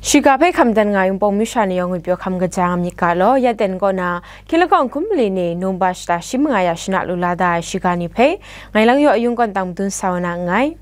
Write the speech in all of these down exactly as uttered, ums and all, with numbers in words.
Shiga hpe hkam dan nga ai Wunpawng masha ni yawng ngwi pyaw hkam kaja nga myit ga law, ya ten kaw na, hkying lahkawng hkum mali ni November shata shi manga ya shana lu la da ai shiga ni hpe, ngai Lang Yaw Ayung kawn tang madun sa wa na nngai.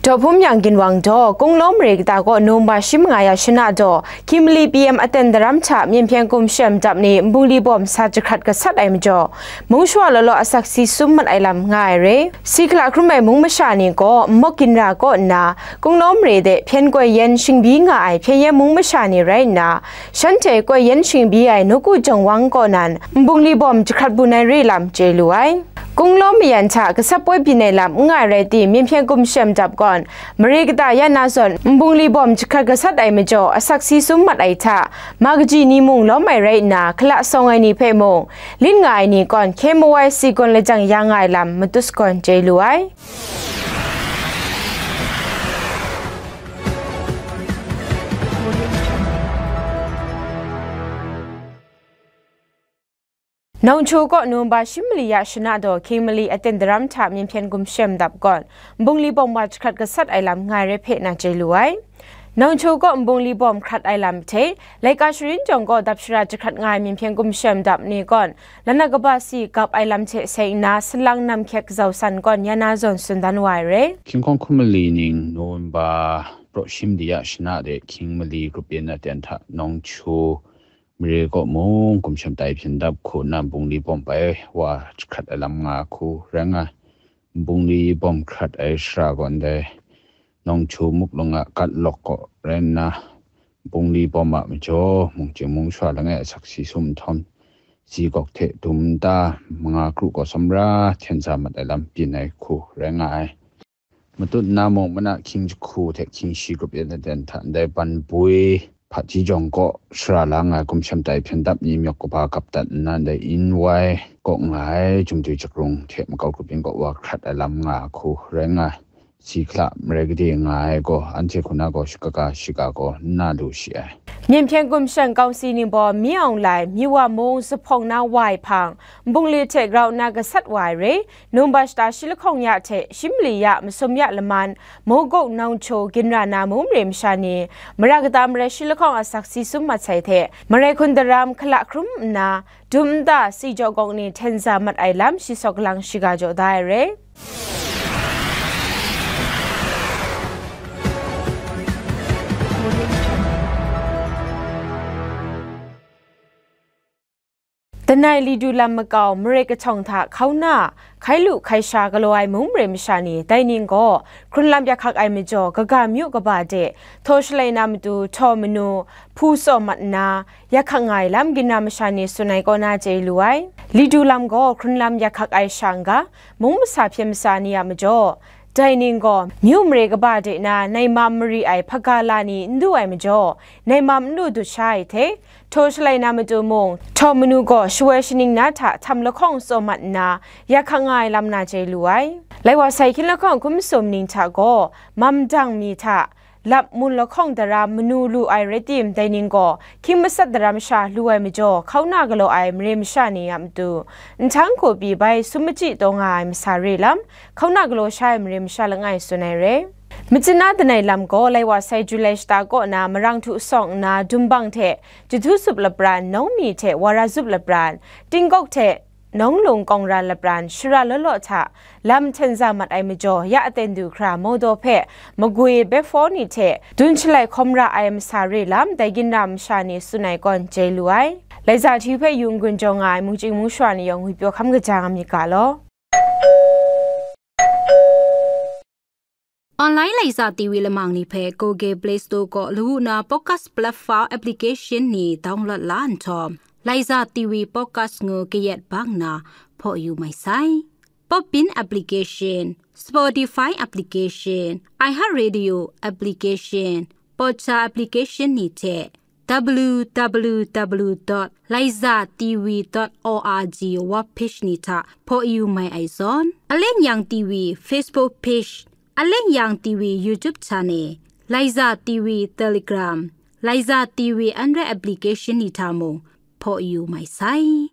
Daw hpum yang ginwang daw, Kunglaw mare kata kaw November shi manga ya shana daw, hkying mali P M aten daram hta myen hpyen gumshem dap ni nbungli bawm sa jahkrat gasat ai majaw, mung shawa law law asak si sum mat ai lam nga ai re. Si hkala hkrum ai mung masha ni gaw nmawk ginra kaw nna, Kunglaw mare de hpyen koi yen shingbyi nga ai hpyen yen mung masha ni rai nna, shanhte koi yen shingbyi ai nawku jawng wang kaw nan, nbungli bawm jahkrat bun ai re lam chye lu ai. Kunglaw mayan hta gasat poi byin ai lam n nga ai rai tim, myen hpyen gumshem dap gawn, mare kata ya na zawn, nbungli bawm jahkrat gasat ai majaw, asak si sum mat ai hta, ma kaji ni mung lawm ai rai nna, hkala sawng ai ni hpe mung, lit nga ai ni gawn, hkye mawai si gawn lajang ya nga ai lam, matut sagawn chye lu ai. Nawngchung kaw November shi mali ya shana daw hkying mali aten daram hta myen hpyen gumshem dap gawn, nbungli bawm wa jahkrat gasat ai lam nga ai rai hpe na chye lu ai. Nawngchung kaw nbungli bawm hkrat ai lam hte, laika sharin jawng kaw dap shara jahkrat nga ai myen hpyen gumshem dap ni gawn, lana kaba si gap ai lam hte seng nna, salang nam hkyek kazau san gawn ya na zawn tsun dan wa ai re. Hkying hkawng hkum mali ning November praw shi mali ya shana de hkying mali grup yin aten hta nawngchung mare kaw mung gumshem tai hpyen dap hku nna nbungli bawm bai wa jahkrat ai lam nga hku rai nga ai. Nbungli bawm hkrat ai shara gaw ndai nawngchung muk lung a kat lawk kaw rai nna, nbungli bawm a majaw, mungchying mung shawa langai asak si sum nhtawm, si gawk hte dum nta manga kru kaw samra hten sa mat ai lam byin ai hku rai nga ai. Matut nna mung, mana hkying jahku hte hkying shi grup yin aten hta ndai ban bui, Hpaji jawng kaw shara la nga ai gumshem tai hpyen dap ni myawk kaba gap dat nna, ndai N Y kaw nga ai Jumtui Jakrung hte makau grup yin kaw wa hkrat ai lam nga ai hku rai nga ai. Si hkala marai gade nga ai gaw, anhte hku na gaw shakaga shiga gaw n na lu shi ai. Myen hpyen gumshem kawng si ningbaw Mi Aung Hlaing, Myiwa mung zuphpawng na wa ai hpang, nbungli hte grau nna gasat wa ai re, November shata shi lahkawng ya hte shi mali ya masum ya laman, Mogok, Nawngchung, Ginra na mung mare masha ni, mara kata marai shi lahkawng asak si sum mat sai hte, marai hkun daram hkala hkrum nna, dum nta si jaw gawk ni hten sa mat ai lam shi sawk galang shiga jaw da ai re. Danai li du lam makau, mare kahtawng hta hkauna, hkai lu hkai sha galaw ai mung mare masha ni, dai ning gaw, hkrunlam yak hkak ai majaw, kaga myu kaba de, htaw shalai na matu, htaw manu, hpu tsaw mat nna, yak hkak nga ai lam, ginra masha ni tsun ai kaw na chye lu ai. Li du lam gaw, hkrunlam yak hkak ai sha n-ga, mung masa hpyen masa ni a majaw, dai ning gaw, myu mare kaba de na, naimam mari ai hpaga la ni n du ai majaw, naimam n lu dut sha ai hte, htaw shalai na matu mung, htaw manu gaw shawoi shaning na hta htam lahkawng tsaw mat nna, yak hkak nga ai lam na chye lu ai. Lai wa sai hkying lahkawng hkum masum ning hta gaw, mam dang mi hta, lap mun lahkawng dara manu lu ai rai tim, dai ning gaw, hkying masat daram sha lu ai majaw, hkauna galaw ai mare masha ni a matu, nhtang hku pyi bai sum machyi taw nga ai masa re lam, hkauna galaw sha ai mare masha langai tsun ai re. Machyin na danai lam gaw, lai wa sai Julai shata kaw na marang htu sawng nna, dumbang hte, Jahtu Sup lapran, Nawngmi hte Wara Zup lapran, Tingkawk hte Nawng Lung Kawng Ra lapran, shara law law hta lam hten sa mat ai majaw, ya aten du hkra Mawdaw hpe magwi behpaw ni hte dun shalai hkawm ra ai masa re lam, dai ginra masha ni tsun ai kaw n chye lu ai. Laiza hti hpe yu n-gun jaw nga ai mungchying mungsha ni yawng ngwipyaw hkam kaja nga myit ga law. Online Laiza T V lamang ni hpe Google Play Store kaw lawu na podcast platform application ni download la nhtawm, Laiza T V podcast ngu kayat bang na hpaw yu mai sai. Podbean application, Spotify application, iHeartRadio application, Podcha application ni hte w w w dot laiza t v dot o r g web page ni hta hpaw yu mai ai zawn, Aleng Yang T V Facebook page, Aleng Yang T V YouTube channel, Laiza T V Telegram, Laiza T V Android application ni hta mung hpaw yu mai sai.